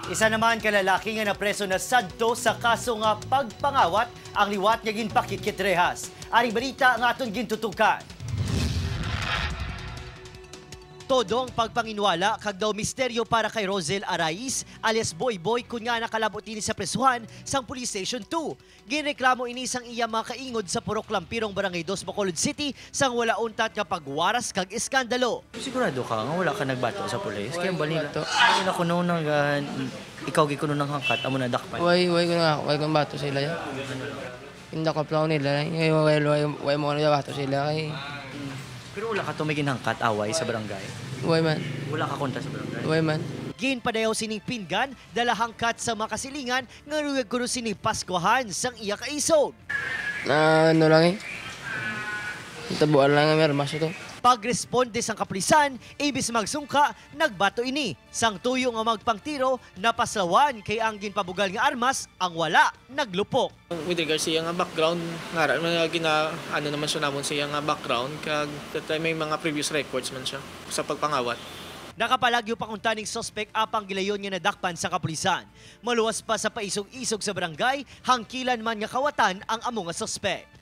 Isa naman ka lalaki nga napreso na sadto sa kaso nga pagpangawat ang liwat nga ginpakitkit rehas. Aring balita nga aton gintutukan. Todong pagpanginwala kag daw misteryo para kay Rosel Arais alias Boy Boy kun nga nakalabot ini sa presuhan sang Police Station 2. Gireklamo ini sang iya mga kaingod sa Purok Lampirong, Barangay 2, Bacolod City sang wala untat nga pagwaras kag iskandalo. Sigurado ka nga wala ka nagbato sa pulis? Kaya balila. Balila ko noon nag, ikaw gikuno ng hangkat, amo na dakpan. Way ko na, way ko bato sila ya. Hindi ko plano nila. Way, way, way, way mo na bato sila kay. Pero wala ka tumigin hangkat away sa barangay? Way man. Wala ka konta sa barangay? Way man. Ginpadayaw sining pinggan, dala hangkat sa mga kasilingan nga ruyag kuno sining Paskuhan sang iya kaisog. Na ano lang eh. Tabuan lang ang armas ito. Pagresponde sang kapulisan, imbis magsungka, nagbato ini. Sang tuyo nga magpangtiro, napaslawan kay ang ginpabugal nga armas, ang wala, naglupok. With regards sa iya nga background, nga mga gina ano naman siya namon sa iya nga background kag that time may mga previous records man siya sa pagpangawat. Nakapalagyo pa kung taning sospek apang gilayon nga nadakpan sa kapulisan. Maluwas pa sa paisog-isog sa barangay, hangkilan man nga kawatan ang amo nga sospek.